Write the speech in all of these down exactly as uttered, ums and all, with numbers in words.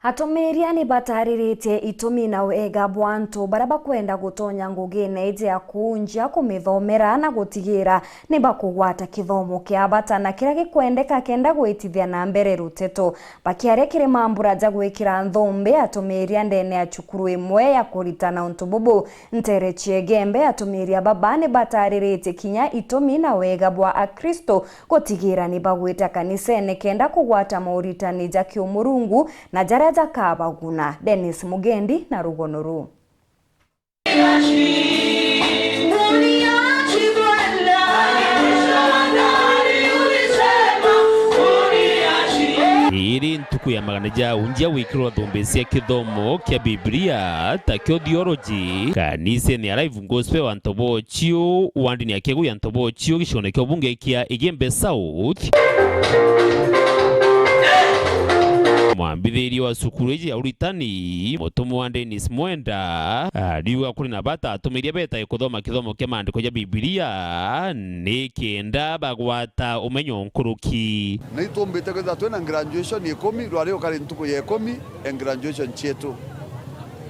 Atumiria ni batariritie itumi na wega bwa antu baria bakwenda gutonya ngugine iji ya kuunjia kumithomera na gutigira ni bakugwata kithomo kia bata na kiria gikwendeka kenda gwitithia na mbere ruteto. Bakiaria kiri mambura ja gwikira nthumbi atumiria ndene ya cukuru imwe ya kuritana untu bubu, Ntere Chiegembe, atumiria baba ni batariritie kinya itumi na wega bwa Akristo gutigira ni bagwita kanisene kenda kugwata moritani ja kiumurungu na jaria jakabaguna. Dennis Mugendi na rugono ruu. Iri ntuku ya magana ja unjia gwikirwa thumbi cia kithomo kia Biblia, takio theology, kanisene ya Life Gospel wa Ntobochio, wandini ya Kegu ya Ntobochio, gicigone kia ubunge kia Igembe South. Mwambithiria wa cukuru iji ya uritani, mutumwa Dennis Mwenda, ariuga kuri na bata atumiria betae kuthoma kithomo kia maandiko ja Biblia ni kenda bagwata umenyo nkuruki. Ni itumbite kwithirwa twina graduation ikumi, rwari ukari ntuku ya ikumi ya graduation cietu.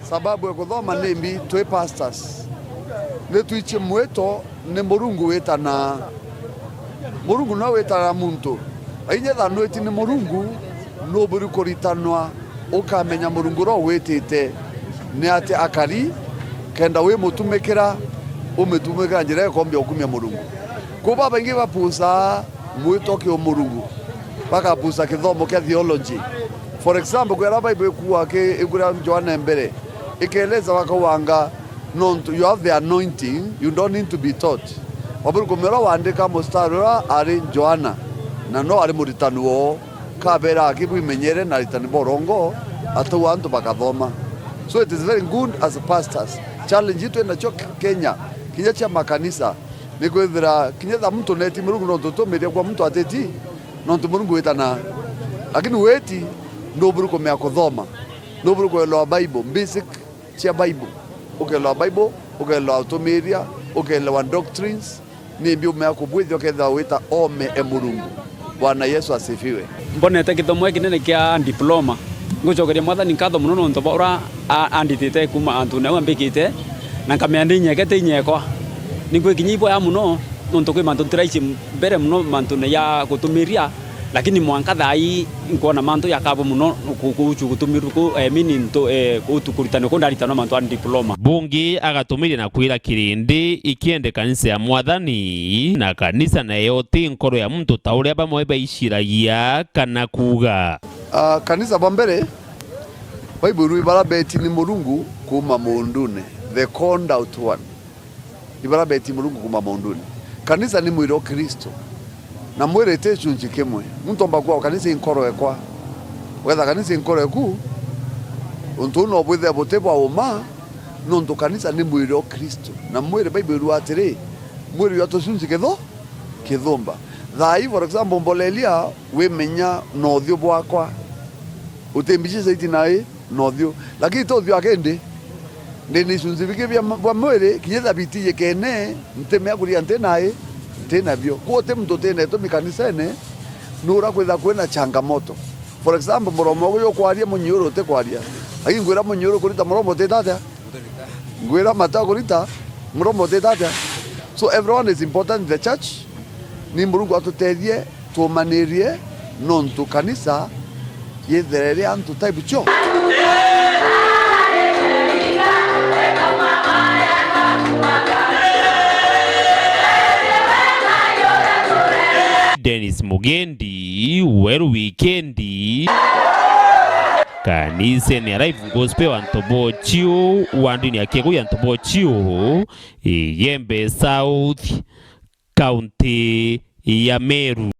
Sababu ya kuthoma nimbi twi pastors? Ni twichi mwito ni Murungu witana. Murungu no witana muntu. Inya tha nwiti ni Murungu, nuburi kuritanwa ukamenya Murungu uria ugwitite ni ati akari, kenda wimutumikira, umitumikira njira ikombia ukumia Murungu. Ku babaingi bapusaa mwito ki umurungu, bakapusa kithomo kia theology. For example, kwera Bible ikuwa ki, ikuria Johana mbere, ikeleza bakauanga, nontu you have the anointing, you don't need to be taught. Waburi kumera wandika mustari uria ari Johana, na no ari muritani woo, kabera akibwimenyere na aritani borongo, atau antu bakathoma. So it is very good as pastors. Challenge itu enacho Kenya, kinya cia makanisa, ni kwithira kinya tha muntu neti Murungu nontu tumiria kwa muntu ateti, nontu Murungu witana. Lakini weti, nuburi kumea kuthoma, nuburi kuelewa Bible, basic cia Bible, ukaelewa Bible, ukaelewa utumiria, ukaelewa doctrines, nimbi umea kubwithia ukethira wita ome e Murungu. Bwana Yesu asifiwe. Mbonete kithomo gikinene kia diploma. Ngucokeria Mwathani nkatho mono nontu bwa uria a-, anditite kuuma antune au ambikite, na nkamenya ndi inyeke ti inyekwa. Ningwikinya iboya mono nontu kwi mantu ntiraici mbere mono mantune ya gutumiria, lakini mwanka thaa ii nkwona mantu jakabo mono ku-, kuuchu gutumirwa ku, eh, meaning to, eh, kuutu kuritana ku ndaritanwa mantu a diploma. Bungi agatumiria na kwira kirindi ikiende kanisa ya Mwathani, na kanisa nayo ti nkoro ya muntu ta uria bamwe baiciragia kana kuuga. Ah, kanisa bwa mbere, Bible iru ibara beti ni Murungu kuuma muundune, the called out one. Ibara beti Murungu kuuma muundune. Kanisa ni mwiri o Kristo. Na mwiri ti gicunci kimwe. Muntu omba kuuga kanisa i nkoro ekwa. Wetha kanisa i nkoro eku, untu uu no bwithire buti bwa uma, nontu kanisa ni mwiri o Kristo. Na mwiri, Bible iru atiri, mwiri jwa tucunci kithu-, kithumba. Thaa ii, for example, mbolelia wimenya na uthiu bwakwa. Utimbici saiti nai na uthiu. Lakini ti uthiu akindi. Ndi na icunci bingi bia, bwa mwiri, kinya thabiti yikene, ntimea kuria nti nai, nti nabio. Kuu ti muntu utina itumi kanisene, ni uria kwitha kwina changamoto. For example, muromo uyu ukwaria, munyiuru utikwaria. Lakini ngwira munyiuru kurita muromo utita atia? Ngwira mata kurita muromo utita atia? So everyone is important in the church. Ni Murungu atutethie tuumanirie, nontu kanisa yithire iri antu type cio. Dennis Mugendi, Weru Wikendi, kanisene ya Life Gospel wa Ntobochio, wandini ya Kegu ya Ntobochio, Igembe South, kaunti ya Meru.